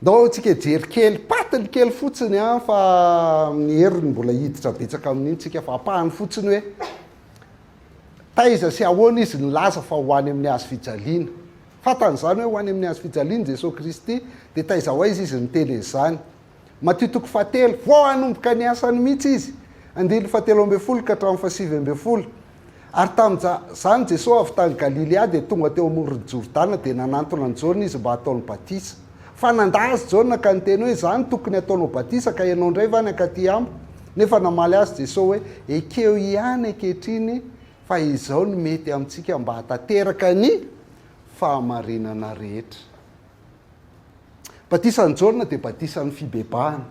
Ndao tsika hijery kely, patiny kely fotsiny an, fa amin'ny heriny mbola hiditra betsaka amin'iny tsika fa ampahany fotsiny hoe taiza sy ahoana izy nilaza fa ho any amin'ny hazo fijaliana. Fantany izany hoe ho any amin'ny hazo fijaliana Jesoa Kristy, dia taiza ho aiza izy niteny an'izany. Matio toko fahatelo, vao hanomboka ny asany mihitsy izy, andininy fahatelo ambin'ny folo ka hatramin'ny fahasivy ambin'ny folo. Ary tamin'izany Jesoa avy tany Galilia dia tonga teo amoron'i Jordana, dia nanantona an'i Jaona izy mba hataony batisa. Fa nandà azy Jaona ka niteny hoe, Izaho no tokony hataonao batisa, ka ianao indray va ny hankaty amiko? Nefa namaly azy Jesoa hoe, Ekeo ihany ankehitriny fa izao no mety amintsika mba hahatanteraka ny fahamarinana rehetra. Batisan'i Jaona dia batisan'ny fibebahana.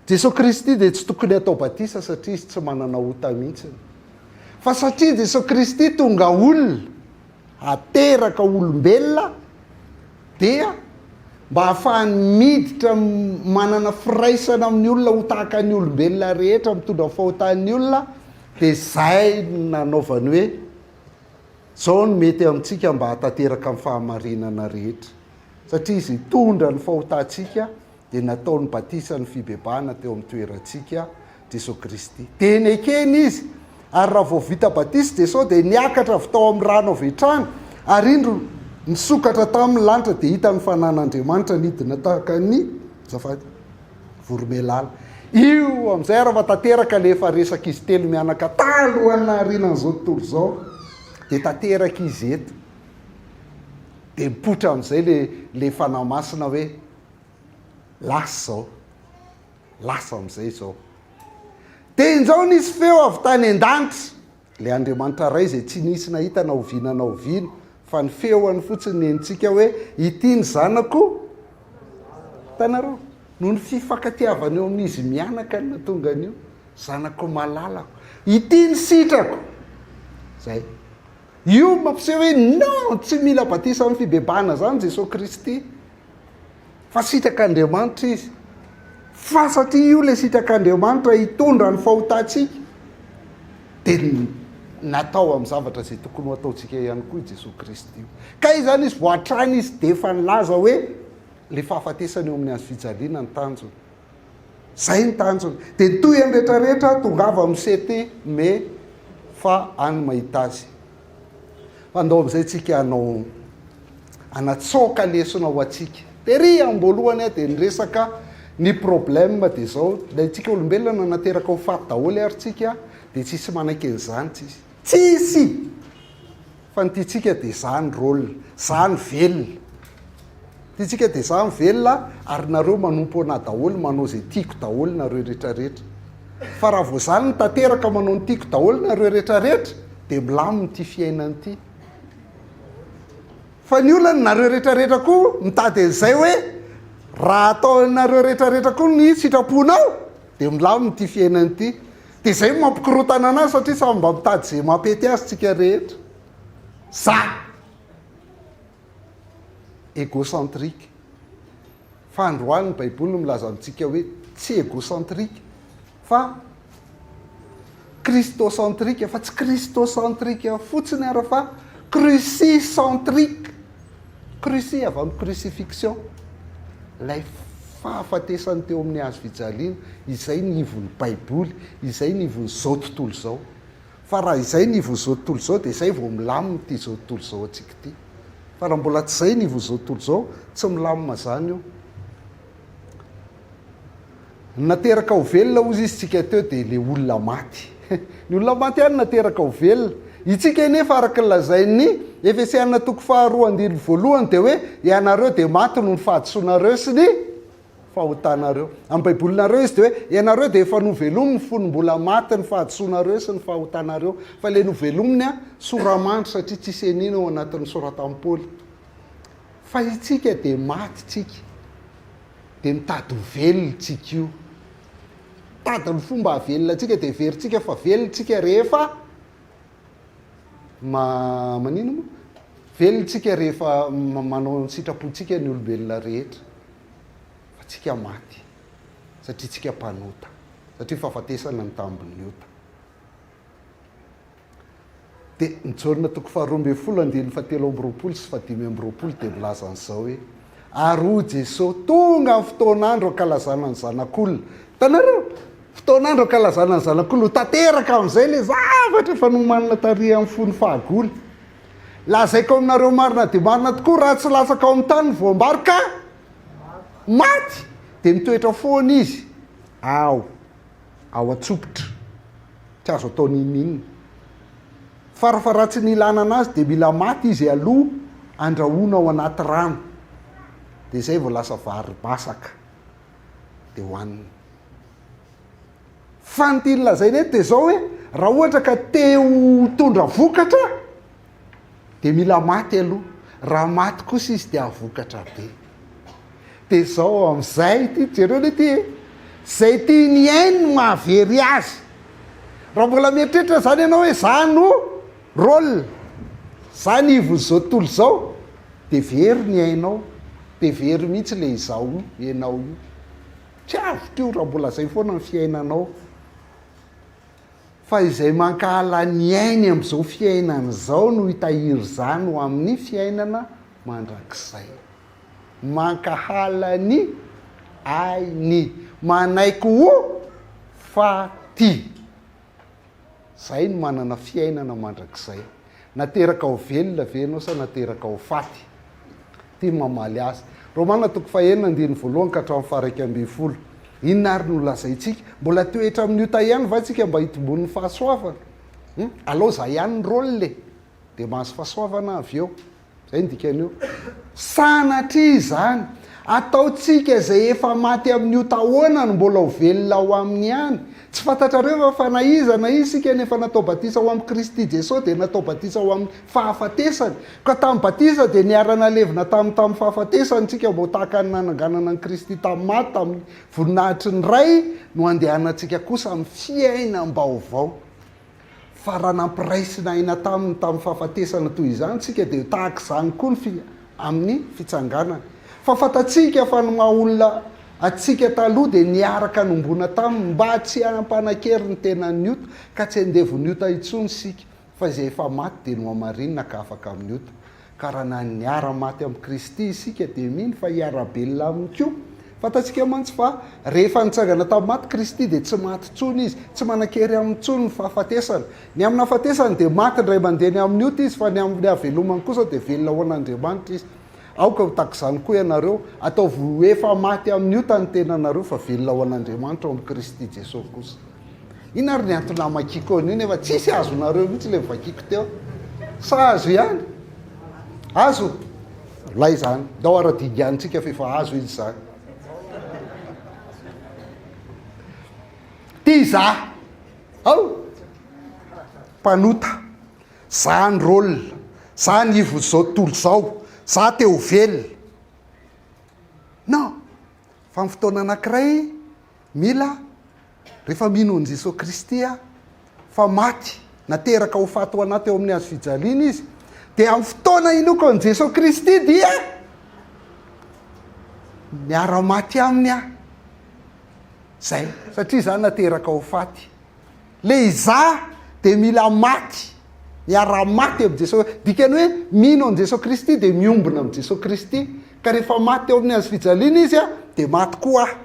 Jesoa Kristy dia tsy tokony hatao batisa satria Izy tsy manana ota mihitsiny. Fa satria Jesoa Kristy tonga olona, ateraka olombelona, dia mba hahafahany miditra manana firaisana amin'ny olona ho tahaka ny olombelona rehetra mitondra ny fahotan'ny olona, dia izay no nanaovany hoe, Izao no mety amintsika mba hahatanteraka ny fahamarinana rehetra. Satria Izy hitondra ny fahotantsika, dia nataony batisa ny fibebahana teo amin'ny toerantsika, Jesoa Kristy. Dia nekeny Izy, ary raha vao vita batisa Jesoa dia niakatra avy tao amin'ny rano avy hatrany, ary indro nisokatra taminy ny lanitra dia hita ny fanan'Andriamanitra nidina tahaka ny, azafady, voromailala. Io amin'izay ary fa tanteraka ilay efa resak'izy telo mianaka talohan'ny nahariana an'izao tontolo izao, dia tanteraka izy eto. Dia mipoitra amin'izay ilay ilay Fanahy Masina hoe lasa izao, lasa amin'izay izao. Dia injao nisy feo avy tany an-danitra, ilay Andriamanitra Ray izay tsy nisy nahita na oviana na oviana, fa ny feony fotsiny ny henontsika hoe ity ny zanako, hitanareo, noho ny fifankatiavana eo amin'izy mianaka no nahatonga an'io, zanako malalako, ity ny sitrako, zay. Io mampiseho hoe non, tsy mila batisa amin'ny fibebahana zany Jesoa Kristy, fa sitrak'Andriamanitra izy. Fa satria io ilay sitrak'Andriamanitra hitondra ny fahotantsika, dia natao amin'ny zavatra izay tokony ho ataontsika ihany koa i Jesoa Kristy io. Kay izany izy vao hatrany izy dia efa nilaza hoe ilay fahafatesana eo amin'ny hazo fijaliana ny tanjona. Izay ny tanjona. Dia ny tohiny rehetra rehetra tongava amin'ny CT mai fa any mahita azy. Fa andao amin'izay tsika hanao hanatsoaka lesona ho antsika. Tery am-boalohany aho dia niresaka ny problème dia izao, ilay tsika olombelona nateraka ho faty daholo ary tsika dia tsisy manaiky an'izany tsisy. Tsisy! Fa ny tiantsika dia za ny rôle, za ny velona. Tiantsika dia za ny velona ary nareo manompo anah daholo, manao izay tiako daholo nareo rehetra rehetra. Fa raha vao za no tanteraka manao ny tiako daholo nareo rehetra rehetra dia milamina ity fiainana ity. Fa ny olana nareo rehetra rehetra koa mitady an'izay hoe raha ataonareo rehetra rehetra koa ny sitraponao dia milamina ity fiainana ity. Dia izay no mampikorontana anazy satria samy mba mitady izay mampety azy tsika rehetra. Za! Egocentrique. Fa androany ny baiboly no milaza amintsika hoe tsy egocentrique fa christocentrique, fa tsy christocentrique fotsiny ara fa crucicentrique. Cruci avy amin'ny crucifixion, ilay fahafatesany teo amin'ny hazo fijaliana, izay ny ivon'ny baiboly, izay ny ivon'izao tontolo izao. Fa raha izay ny ivon'izao tontolo izao dia izay vao milamina ity izao tontolo izao antsika ity. Fa raha mbola tsy izay ny ivon'izao tontolo izao, tsy milamina izany io. Ny nateraka ho velona hozy izy tsika teo dia ilay olona maty. Ny olona maty ihany nateraka ho velona. Itsika anefa araka ny lazain'ny Efesiana toko faharoa andininy voalohany dia hoe ianareo dia maty noho ny fahadisoanareo sy ny fahotanareo. Amin'ny baibolinareo izy dia hoe ianareo dia efa novelominy fony mbola maty ny fahadisoanareo sy ny fahotanareo. Fa ilay novelominy an, soramandry satria tsisy an'iny ao anatin'ny soratan'i Paoly. Fa itsika dia maty tsika. Dia mitady ho velona tsika io. Mitady ny fomba hahavelona antsika dia heverintsika fa velona tsika rehefa ma manino moa? Velona tsika rehefa manao ny sitrapontsika ny olombelona rehetra. Fa tsika maty satria tsika mpanota. Satria fahafatesana ny tambin'ny ota. Dia ny Jaona toko faharoa ambin'ny folo andininy fahatelo amby roapolo sy fahadimy amby roapolo dia milaza an'izao hoe, Ary hoy Jeso, Tonga ny fotoan'andro hankalazana ny Zanak'olona. Hitanareo? Fotoan'andro hankalazana ny Zanak'olona. Ho tanteraka amin'izay ilay zavatra efa nomanina tary amin'ny fony fahagola. Lazaiko aminareo marina dia marina tokoa, raha tsy latsaka ao amin'ny tany ny voam-bary ka maty, dia mitoetra foana izy ao, ao an-tsopitra. Tsy azo atao n'inon'inona. Farafaharatsiny ilana anazy dia mila maty izy aloha andrahoina ao anaty rano dia izay vao lasa vary masaka dia hohanina. Fa ny tiany lazaina eto dia izao hoe raha ohatra ka te ho tondra vokatra dia mila maty aloha, raha maty kosa izy dia hahavokatra be. Dia izao amin'izay ity, jereo anie ity e, izay tiany hiaino no mahavery azy. Raha mbola mieritreritra izany ianao hoe za no rôle, za ny ivon'izao tontolo izao, dia very ny ainao, dia very mihitsy ilay izaho ianao io. Tsy avotra io raha mbola izay foana ny fiainanao. Fa izay mankahala ny ainy amin'izao fiainana izao no hitahiry izany ho amin'ny fiainana mandrakizay. Mankahala ny ainy. Manaiky ho faty. Izay no manana fiainana mandrakizay. Nateraka ho velona ve ianao sa nateraka ho faty? Ity no mamaly azy. Romana toko fahenina andininy voalohany ka hatramin'ny faha-11. Inona ary no lazaintsika? Mbola toetra amin'ny ota ihany va isika mba hitomboan'ny fahasoavana? Hum? Alao za ihany ny rôle e! Dia mahazo fahasoavana avy eo. Izay no dikan'io. Sanatria izany! Ataontsika izay efa maty amin'ny ota ahoana no mbola ho velona ao aminy ihany? Tsy fantatrareo va fa na iza na iza isika no efa natao batisa ho amin'i Kristy Jesoa dia natao batisa ho amin'ny fahafatesany? Ka tamin'ny batisa dia niara-nalevina taminy tamin'ny fahafatesany isika mba ho tahaka ny nananganana an'i Kristy tamin'ny maty tamin'ny voninahitry ny Ray no handehanantsika kosa amin'ny fiainam-baovao. Fa raha nampiraisina aina taminy tamin'ny fahafatesana toy izany isika, dia ho tahaka izany koa ny fi, amin'ny fitsanganany. Fa fantatsika fa ny maha olona antsika taloha dia niaraka nombona taminy mba tsy hampanan-kery ny tenan'ny ota, ka tsy andevon'ny ota intsony isika, fa izay efa maty dia nohamarinina ka afaka amin'ny ota. Ka raha na niara-maty amin'i Kristy isika dia mino fa hiara-belona Aminy koa. Fantatsika mantsy fa rehefa nitsangana tamin'ny maty Kristy dia tsy maty intsony Izy, tsy manan-kery Aminy intsony ny fahafatesana. Ny amin'ny nahafatesany dia maty indray mandeha ny amin'ny ota Izy fa ny amin'ny havelomany kosa dia velona ho an'Andriamanitra Izy. Aoka ho tahaka izany koa ianareo, ataovy ho efa maty amin'ny ota ny tenanareo fa velona ho an'Andriamanitra ao amin'i Kristy Jesosy kosa. Inona ary ny antony namakiako an'io nefa tsisy azonareo mihitsy ilay novakiko teo? Sa azo ihany? Azo? Milay izany. Ndao ara dinganintsika fa efa azo izy izany. Ty za. Ao. Mpanota. Za ny rôle. Za ny ivon'izao tontolo izao. Za te ho velona. Non. Fa ny fotoana anankiray mila Rehefa mino an'i Jesoa Kristy aho fa maty, nateraka ho faty ho anah teo amin'ny hazo fijaliana Izy, dia amin'ny fotoana inoako an'i Jesoa Kristy dia miara-maty Aminy aho. Zay, satria izaho nateraka ho faty. Le izaho dia mila maty, miara-maty amin'i Jesoa. Dikany hoe mino an'i Jesoa Kristy dia miombona amin'i Jesoa Kristy. Ka rehefa maty teo amin'ny hazo fijaliana Izy dia maty koa aho.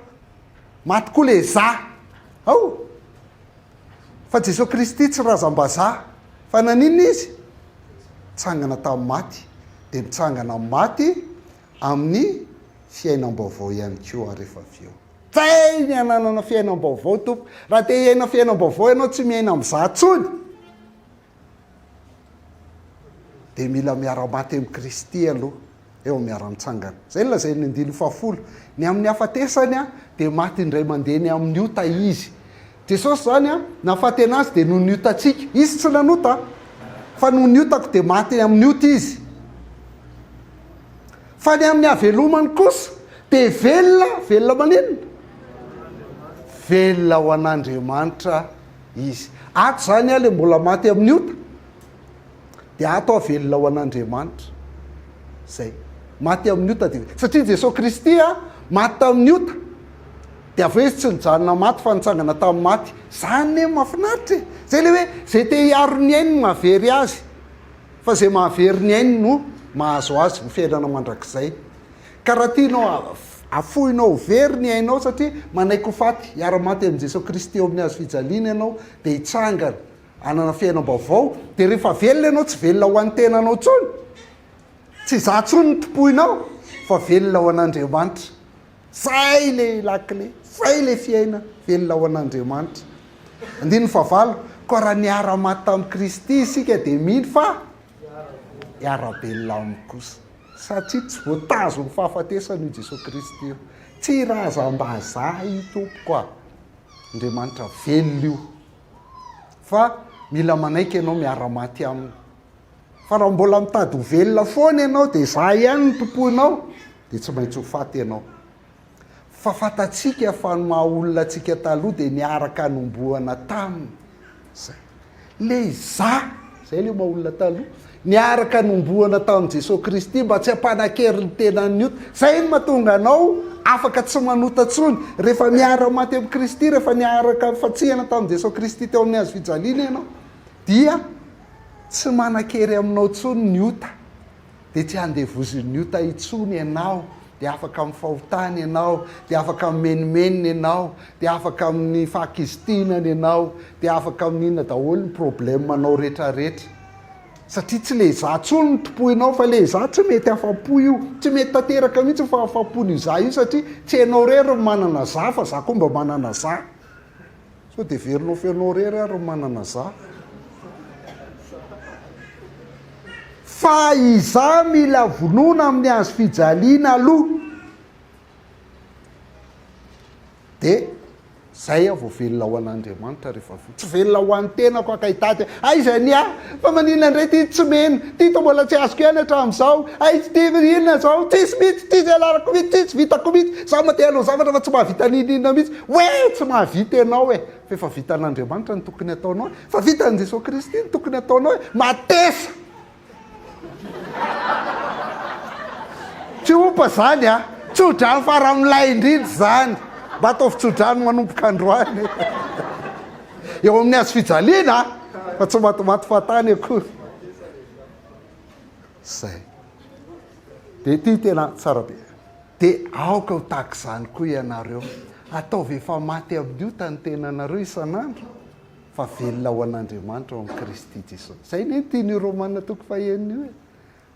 Maty koa le za. Ao! Fa Jesoa Kristy tsy razam-bazaha. Fa naninona Izy? Nitsangana tamin'ny maty. Dia mitsangana amin'ny maty amin'ny fiainam-baovao ihany koa rehefa avy eo. Zay ny hananana fiainam-baovao Tompo. Raha te hiaina fiainam-baovao ianao tsy miaina amin'izaho intsony. Dia mila miara-maty amin'i Kristy aloha, eo miara-mitsangana. Izay no lazain'ny andininy fahafolo. Ny amin'ny hafatesany dia maty indray mandeha ny amin'ny ota Izy. Jesosy izany, nahafaty an'Azy dia noho ny otantsika. Izy tsy nanota, fa noho ny otako dia maty amin'ny ota Izy. Fa ny amin'ny havelomany kosa dia velona, velona maninona? Velona ho an'Andriamanitra Izy. Ato izany aho ilay mbola maty amin'ny ota, dia ato aho velona ho an'Andriamanitra. Izay. Maty amin'ny ota dia, satria Jesoa Kristy a, maty tamin'ny ota, dia avy eo Izy tsy nijanona maty fa nitsangana tamin'ny maty. Izany anie mahafinaritra e! Izay ilay hoe, izay te hiaro ny ainy no mahavery azy, fa izay mahavery ny ainy no mahazo azy ho fiainana mandrakizay. Ka raha tianao afoinao ho very ny ainao satria manaiky ho faty hiara-maty amin'i Jesoa Kristy eo amin'ny hazo fijaliana ianao dia hitsangana hanana fiainam-baovao dia rehefa velona ianao tsy velona ho an'ny tenanao intsony, tsy izaho intsony no tompoinao fa velona ho an'Andriamanitra. Zay le lakile, zay le fiaina velona ho an'Andriamanitra. Andininy fahavalo, koa raha niara-maty tamin'i Kristy isika dia mino fa hiara-belona aminy kosa. Satria tsy voatazon'ny fahafatesana io Jesoa Kristy io. Tsy razam-bazaha io tompoko a! Andriamanitra velona io. Fa mila manaiky ianao miara-maty aminy. Fa raha mbola mitady ho velona foana ianao dia izaho ihany no tompoinao dia tsy maintsy ho faty ianao. Fa fantatsika fa ny maha olona antsika taloha dia niaraka nombohana taminy. Zay. Le izaho, zay le maha olona taloha, niaraka nombohana tamin'i Jesoa Kristy mba tsy hampanan-kery ny tenan'ny ota. Zay no mahatonga anao afaka tsy manota intsony. Rehefa miara-maty amin'i Kristy, rehefa niaraka nifantsihana tamin'i Jesoa Kristy teo amin'ny hazo fijaliana ianao dia Tsy manan-kery aminao intsony ny ota, dia tsy andevozin'ny ota intsony ianao, dia afaka amin'ny fahotana ianao, dia afaka amin'ny menomenona ianao, dia afaka amin'ny fahakizitinana ianao, dia afaka amin'ny inona daholo ny problème-nao rehetrarehetra. Satria tsy le izaho intsony no tompoinao fa le izaho tsy mety afa-po io, tsy mety tanteraka mihitsy ny fahafahampon'io izaho io satria tsy ianao irery no manana za fa za koa mba manana za. Sao dia heverinao fa ianao irery ary no manana za? Fa izaho mila vonoina amin'ny hazo fijaliana aloha. Dia zay aho vao velona ho an'Andriamanitra rehefa avy eo. Tsy velona ho an'ny tenako aho ka hitady hoe aiza ny ahy? Fa maninona indray ity tsy mena? Ity toa mbola tsy azoko ihany hatramin'izao. Aiza ity inona izao? Tsisy mihitsy, tsisy ianarako mihitsy, tsisy vitako mihitsy. Izaho mba te hanao zavatra fa tsy mahavita n'inon'inona mihitsy. Hoe tsy mahavita ianao e! Fa efa vitan'Andriamanitra ny tokony hataonao e! Fa vitan'i Jesoa Kristy ny tokony hataonao e! Matesa! Tsy ompa izany a! Tsodrano faramilay indrindra izany! Mba ataovy tsodrano manomboka androany e! Eo amin'ny hazo fijaliana fa tsy matimaty fahatany akory. Izay. Dia ity tena tsara be. Dia aoka ho tahaka izany koa ianareo. Ataovy efa maty amin'ny ota ny tenanareo isan'andro, fa velona ho an'Andriamanitra ao amin'i Kristy Jesosy. Izay anie no tian'io Romana toko fahenina io e.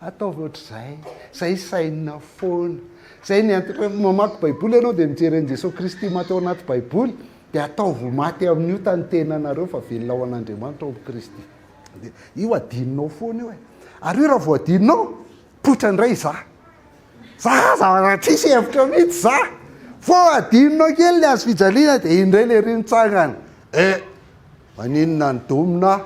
Ataovy ohatr'izay. Izay sainina foana. Izay ny antony. Rehefa mamaky Baiboly ianao dia mijery an'i Jesosy Kristy maty ao anaty Baiboly, dia ataovy ho maty amin'ny ota ny tenanareo fa velona ho an'Andriamanitra ao amin'i Kristy. Dia io adinonao foana io e. Ary io raha vao adinonao, poitra indray izaho. Za aza tsisy hevitra mihitsy za. Vao adinonao kely ny hazo fijaliana dia iny indray le ry mitsangana. Eh, maninona ny domina aho?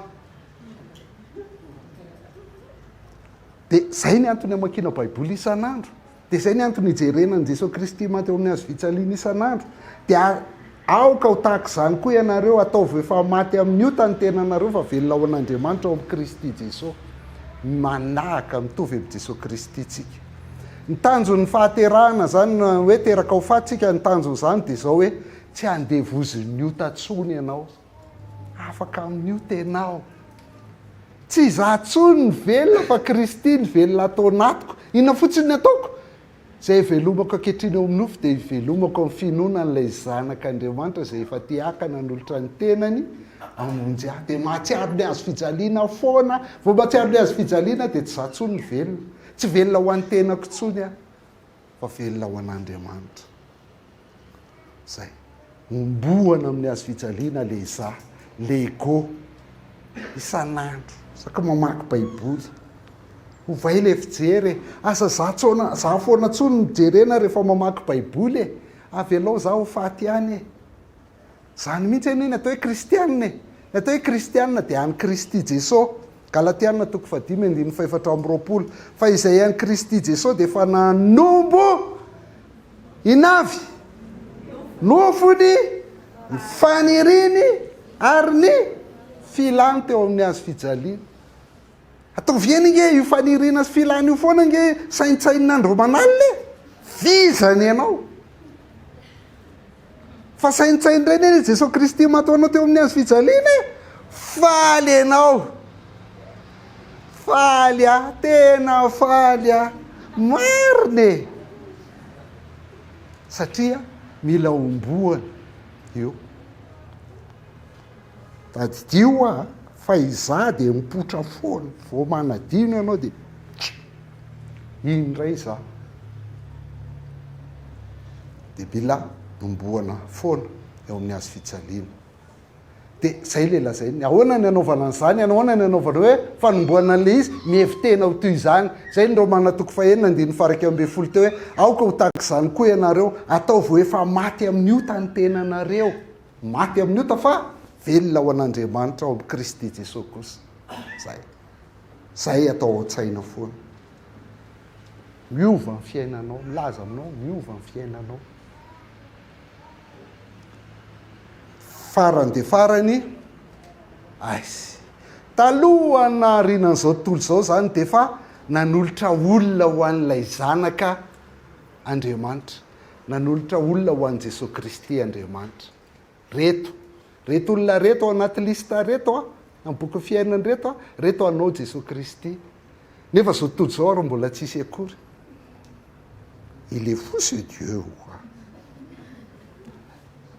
Dia zay ny antony amakiana baiboly isan'andro. Dia zay ny antony ijerena an'i Jesoa Kristy maty eo amin'ny hazo fijaliana isan'andro. Dia aoka ho tahaka izany koa ianareo, ataovy efa maty amin'ny ota ny tenanareo fa velona ho an'Andriamanitra ao amin'i Kristy Jesoa. Manahaka, mitovy amin'i Jesoa Kristy tsika. Ny tanjon'ny fahaterahana izany, hoe teraka ho faty tsika, ny tanjon'izany dia izao hoe tsy andevozin'ny ota intsony ianao. Afaka amin'ny ota ianao. Tsy izaho intsony ny velona fa Kristy ny velona ato anatiko. Inona fotsiny ny ataoko? Izay ivelomako ankehitriny eo amin'ny nofo dia ivelomako amin'ny finoana an'ilay Zanak'Andriamanitra izay efa tia ahy ka nanolotra ny tenany hamonjy ahy. Dia mahatsiaro ny hazo fijaliana foana aho. Vao mahatsiaro ny hazo fijaliana aho dia tsy izaho intsony no velona. Tsy velona ho an'ny tenako intsony aho fa velona ho an'Andriamanitra. Zay. Hombohana amin'ny hazo fijaliana le izaho, l'ego. Isan'andro, isaka mamaky baiboly. Ovay le fijery e. Aza za tsona, za foana tsony no jerena rehefa mamaky baiboly e. Avelao za ho faty ihany e. Zany mihitsy anie ny atao hoe kristianina e. Ny atao hoe kristianina dia an'i Kristy Jeso. Galatiana toko fahadimy andininy fahefatra amby 20. Fa izay an'i Kristy Jeso dia efa nanombo Inona avy? Nofony, ny faniriany ary ny filany teo amin'ny hazo fijaliana. Ataovy eny ange io faniriana sy filana io foana ange saintsainina andro aman'alina e! Vizana ianao. Fa saintsaino indray anie Jesoa Kristy maty ho anao teo amin'ny hazo fijaliana e! Faly ianao. Faly aho, tena faly aho. Marina e! Satria mila hombohana io. Tadidio hoa fa izaho dia mipoitra foana, vao manadino ianao dia tch! Iny indray izaho. Dia mila hombohana foana eo amin'ny hazo fijaliana. Dia izay ilay lazainy. Ahoana ny anaovana an'izany? Ahoana ny anaovana hoe fanombohana an'ilay izy? Mihevi-tena ho toy izany. Izay ny Romana toko fahenina andininy faha-11 teo hoe, Aoka ho tahaka izany koa ianareo, ataovy ho efa maty amin'ny ota ny tenanareo. Maty amin'ny ota fa velona ho an'Andriamanitra ao amin'i Kristy Jesoa kosa. Izay. Izay atao ao an-tsaina foana. Miova ny fiainanao. Milaza aminao, miova ny fiainanao. Farany dia farany, aiz. Talohan'ny nahariana an'izao tontolo izao izany dia efa nanolotra olona ho an'ilay Zanaka Andriamanitra. Nanolotra olona ho an'i Jesoa Kristy Andriamanitra. Reto, reto olona reto ao anaty liste reto an, amin'ny bokin'ny fiainana reto an, reto anao Jesoa Kristy. Nefa izao tontolo izao ary mbola tsisy akory. Il est fou ce Dieu ou quoi?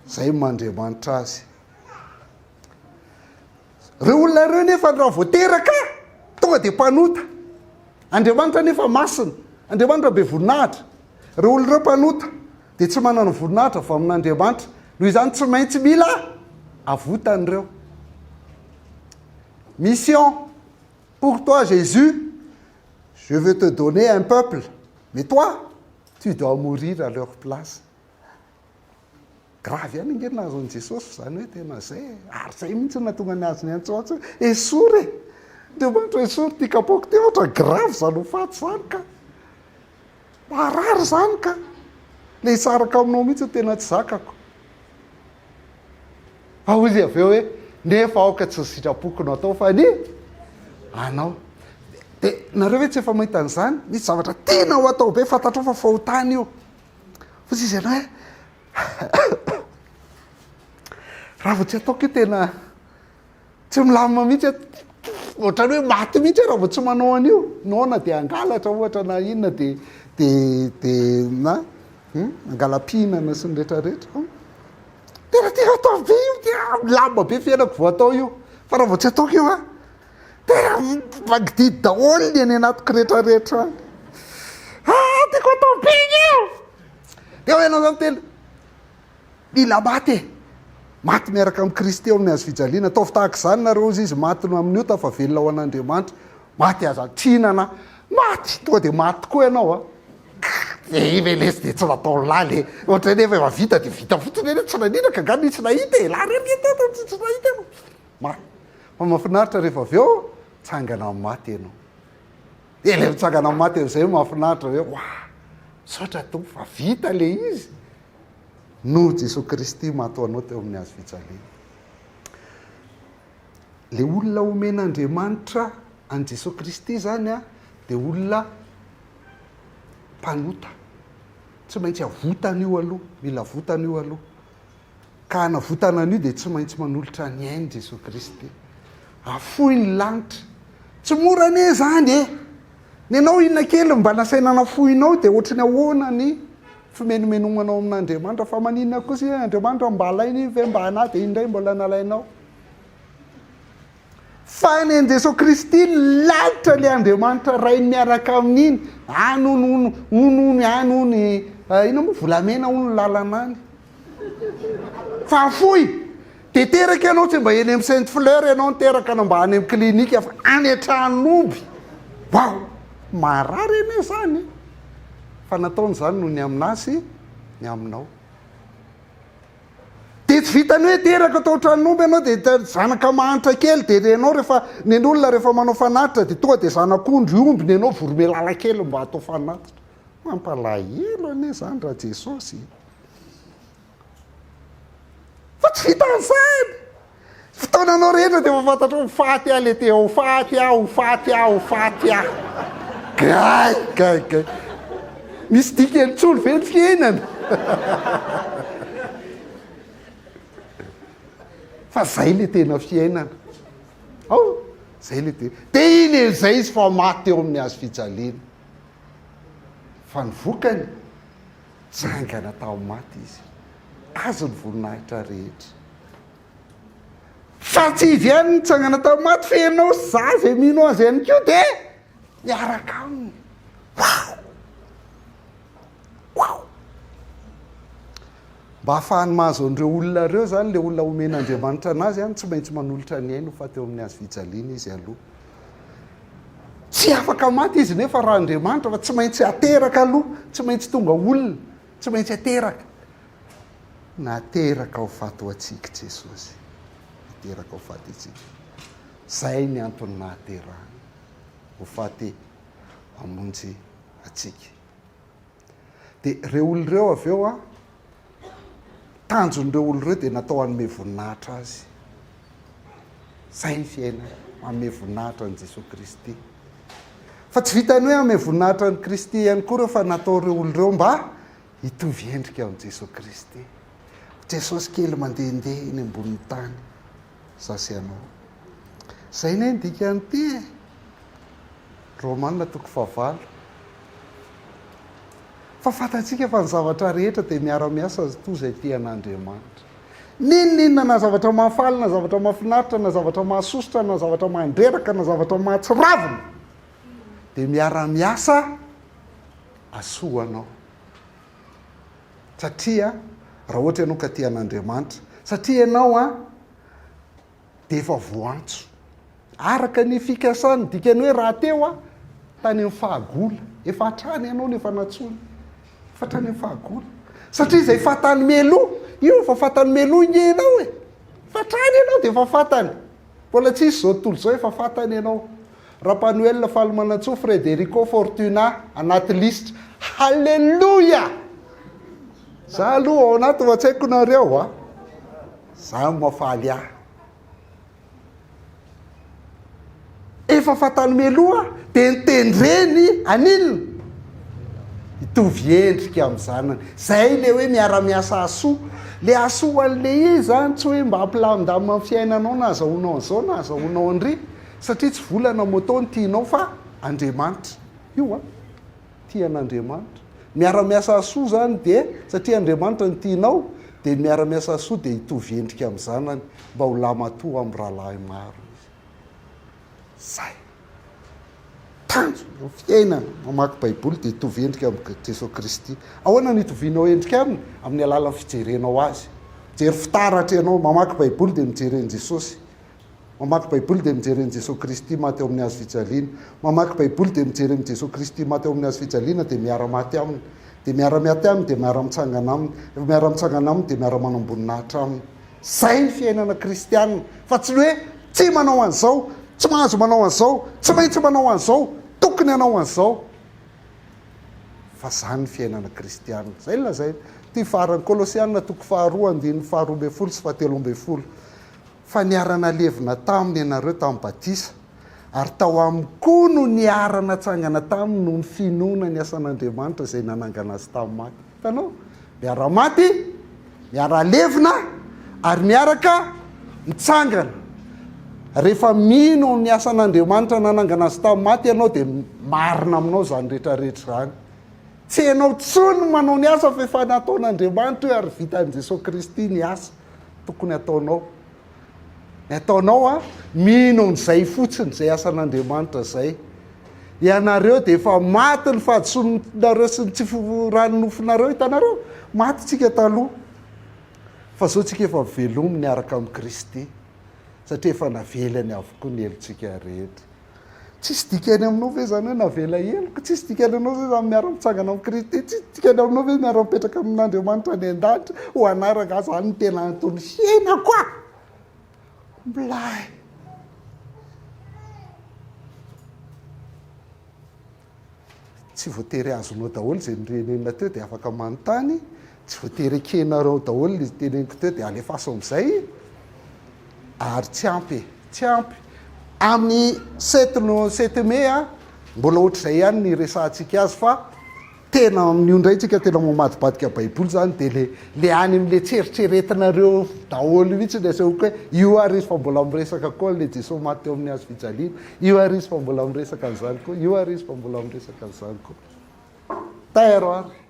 Zay no maha-Andriamanitra azy. Reo olona ireo nefa raha vao teraka tonga dia mpanota. Andriamanitra nefa masina, Andriamanitra be voninahitra. Reo olona ireo mpanota dia tsy manana voninahitra avy amin'Andriamanitra. Noho izany tsy maintsy mila avotana ireo. Mission pour toi Jésus, Je veux te donner un peuple, mais toi, tu dois mourir à leur place. Grave ihany ange ny nahazo an'i Jesosy fa izany hoe tena izay e. Ary izay mihitsy no nahatonga ny azy niantsoantso hoe esory e! Andriamanitra esory ity kapoaka ity, ohatra grave izany ho faty izany ka. Marary izany ka. Ilay hisaraka aminao mihitsy no tena tsy zakako. Fa hoy izy avy eo hoe, Nefa aoka tsy ny sitrapoko no atao fa ny anao. Dia nareo ve tsy efa mahita an'izany? Misy zavatra tiana ho atao be, fantatrao fa fahotana io. Fa tsy izy ianao hoe, raha vao tsy ataoko io tena Tsy milamina mihitsy aho, ohatran'ny hoe maty mihitsy aho raha vao tsy manao an'io. Noana dia hangalatra ohatra na inona dia dia dia na hum, hangala-pihinana sy ny rehetrarehetra. Hum. Tena tena atao be io, tena milamina be fiainako vao atao io. Fa raha vao tsy ataoko io an, tena mangididy daholo ny any anatiko rehetrarehetra any. Ah, tiako atao be io! Dia hoy ianao zany tena, Mila maty e! Maty miaraka amin'i Kristy eo amin'ny hazo fijaliana. Ataovy tahaka izany nareo, hozy izy, maty no amin'ny ota fa velona ho an'Andriamanitra. Maty aza tsy hihinana. Maty! Tonga dia maty tokoa ianao a! Ee ve lesy dia tsy natao lahy le. Ohatra nefa efa vita dia vita fotsiny anie, tsy nanina ka angaha nisy nahita e! Lahy rery nge teto tsy tsy nahita ianao. Maty. Fa mahafinaritra rehefa avy eo, mitsangana amin'ny maty ianao. Dia ilay mitsangana amin'ny maty amin'izay mahafinaritra hoe, wa! Misaotra Tompo fa vita ilay izy. Noho Jesoa Kristy maty ho anao teo amin'ny hazo fijaliana. Ilay olona omen'Andriamanitra an'i Jesoa Kristy izany dia olona mpanota. Tsy maintsy avotana io aloha, mila avotana io aloha. Ka hanavotana an'io dia tsy maintsy manolotra ny ainy Jesoa Kristy. Afoy ny lanitra. Tsy mora anie izany e! Ny anao inona kely mba nasaina nafoinao dia ohatry ny ahoana ny fimenomenomanao amin'Andriamanitra fa maninona kosa hoe Andriamanitra mba alainy iny ve mba anah dia iny indray mbola nalainao. Fa ny an'i Jesoa Kristy lalitra le Andriamanitra Rainy miaraka amin'iny, any hono hono hono hono any hono inona moa volamena hono ny lalana any. Fa afoy! Dia teraka ianao tsy mba eny amin'ny Sainte Fleur ianao niteraka na mba any amin'ny clinique fa any an-tran'omby. Waouh! Marary anie izany e! Fa nataony izany noho ny aminà sy ny aminao. Dia tsy vitan'ny hoe teraka tao an-tran'omby ianao dia zanaka mahantra kely dia renao rehefa ny olona rehefa manao fanatitra dia tonga dia zanak'ondry omby ny anao voromailala kely mba atao fanatitra. Mampalahelo anie izany Rajesosy e! Fa tsy vitan'izany! Fotoananao rehetra dia efa fantatrao ho faty aho le te ho faty aho, ho faty aho, ho faty aho. Gay, gay, gay. Misy dikany intsony ve ny fiainana? Fa zay le tena fiainana. Ao, zay le tena. Dia iny e, zay izy fa maty teo amin'ny hazo fijaliana. Fa ny vokany? Nitsangana tamin'ny maty Izy. Azy ny voninahitra rehetra. Fa tsy Izy ihany no nitsangana tamin'ny maty fa ianao sy za izay mino Azy ihany koa dia miaraka Aminy. Wow! Wow! Mba hahafahany mahazo an'ireo olona ireo izany, ilay olona omen'Andriamanitra an'azy, tsy maintsy manolotra ny ainy ho faty eo amin'ny hazo fijaliana izy aloha. Tsy afaka maty izy nefa raha Andriamanitra fa tsy maintsy ateraka aloha, tsy maintsy tonga olona, tsy maintsy ateraka. Nateraka ho faty ho antsika Jesosy. Nateraka ho faty antsika. Izay ny antony nahaterahany ho faty hamonjy antsika. Dia ireo olona ireo avy eo an, tanjon'ireo olona ireo dia natao hanome voninahitra azy. Izay ny fiainana, manome voninahitra an'i Jesoa Kristy. Fa tsy vitan'ny hoe hanome voninahitra an'i Kristy ihany koa ireo fa natao ireo olona ireo mba hitovy endrika amin'i Jesoa Kristy. Jesosy kely mandehandeha eny ambonin'ny tany, za sy ianao. Izay anie ny dikan'ity e! Romana toko fahavalo. Fa fantatsika fa ny zavatra rehetra dia miara-miasa toa izay tia an'Andriamanitra. N'inon'inona na zavatra mahafaly na zavatra mahafinaritra na zavatra mahasosotra na zavatra mandreraka na zavatra mahatsiravina dia miara-miasa asoa anao. Satria raha ohatra ianao ka tia an'Andriamanitra, satria ianao an dia efa voantso. Araka ny fikasany, dikany hoe rahateo aho tany amin'ny fahagola. Efa hatrany ianao no efa nantsoina. Efa hatrany amin'ny fahagola. Satria izay fantany mialoha, io efa fantany mialoha inge ianao e. Efa hatrany ianao dia efa fantany. Mbola tsy hisy izao tontolo izao efa fantany ianao. Rapanoel Falimanantsoa Frederico Fortuna anaty lisitra. Haleloia! Za aloha ao anaty fa tsy haiko nareo a. Zany mahafaly ahy. Efa fantany mialoha dia nitendreny an'inona? Hitovy endrika amin'ny zanany. Zay le hoe miara-miasa hahasoa. Le hahasoa ho an'le izy zany tsy hoe mba hampilamindamina ny fiainanao na azahoanao an'izao na azahoanao an'ry satria tsy vola na moto no tianao fa Andriamanitra. Io an. Tia an'Andriamanitra. Miara-miasa hahasoa izany dia satria Andriamanitra no tianao dia ny miara-miasa hahasoa dia hitovy endrika amin'ny zanany mba ho lahimatoa amin'ny rahalahy maro izy. Zay. Tanjona amin'ny fiainana mamaky Baiboly dia hitovy endrika amin'i Jesoa Kristy. Ahoana no hitovianao endrika aminy? Amin'ny alalan'ny fijerenao azy. Mijery fitaratra ianao, mamaky Baiboly dia mijery an'i Jesosy. Mamaky Baiboly dia mijery an'i Jesoa Kristy maty eo amin'ny hazo fijaliana. Mamaky Baiboly dia mijery an'i Jesoa Kristy maty eo amin'ny hazo fijaliana dia miara-maty Aminy. Dia miara-miaty Aminy dia miara-mitsangana Aminy. Rehefa miara-mitsangana Aminy dia miara-manam-boninahitra Aminy. Izay ny fiainana kristianina fa tsy ny hoe tsy manao an'izao, tsy mahazo manao an'izao, tsy maintsy manao an'izao, tokony hanao an'izao. Fa izany ny fiainana kristianina. Izay no lazaina. Ity farany, Kolosiana toko faharoa andininy faharoa ambin'ny folo sy fahatelo ambin'ny folo. Fa niara-nalevina taminy ianareo tamin'ny batisa, ary tao aminy koa no niara-natsangana taminy noho ny finoana ny asan'Andriamanitra izay nanangana azy tamin'ny maty. Hitanao? Miara-maty, miara-levina, ary miaraka mitsangana. Rehefa mino ny asan'Andriamanitra nanangana azy tamin'ny maty ianao, dia marina aminao izany rehetrarehetra izany. Tsy ianao intsony no manao ny asa fa efa nataon'Andriamanitra io ary vitan'i Jesosy Kristy ny asa. Tokony ataonao. Ny ataonao a, mino an'izay fotsiny, izay asan'Andriamanitra izay. Ianareo dia efa maty ny fahadisoanareo sy ny tsy fivoran'ny nofonareo, hitanareo? Maty tsika taloha. Fa zao tsika efa velomy niaraka amin'i Kristy. Satria efa navelany avokoa ny helotsika rehetra. Tsisy dikany aminao ve izany hoe navela heloka? Tsisy dikany aminao ve izany miara-mitsangana amin'i Kristy? Tsisy dikany aminao ve miara-mipetraka amin'Andriamanitra any an-danitra? Ho anà rangahy izany no tena anton'ny fiainako a! Milay! Tsy voatery azonao daholo izay norenenina teo dia afaka manontany, tsy voatery ekenareo daholo ilay teneniko teo dia alefaso amin'izay, ary tsy ampy e, tsy ampy. Amin'ny sept no sept mai a, mbola ohatr'izay ihany ny resahantsika azy fa tena amin'io indray tsika tena mamadibadika baiboly zany dia le le any amin'le tsy eritreretinareo daholo mihitsy ny asehoko hoe io ary izy fa mbola miresaka koa an'le Jesoa maty teo amin'ny hazo fijaliana, io ary izy fa mbola miresaka an'izany koa, io ary izy fa mbola miresaka an'izany koa. Tairo ary.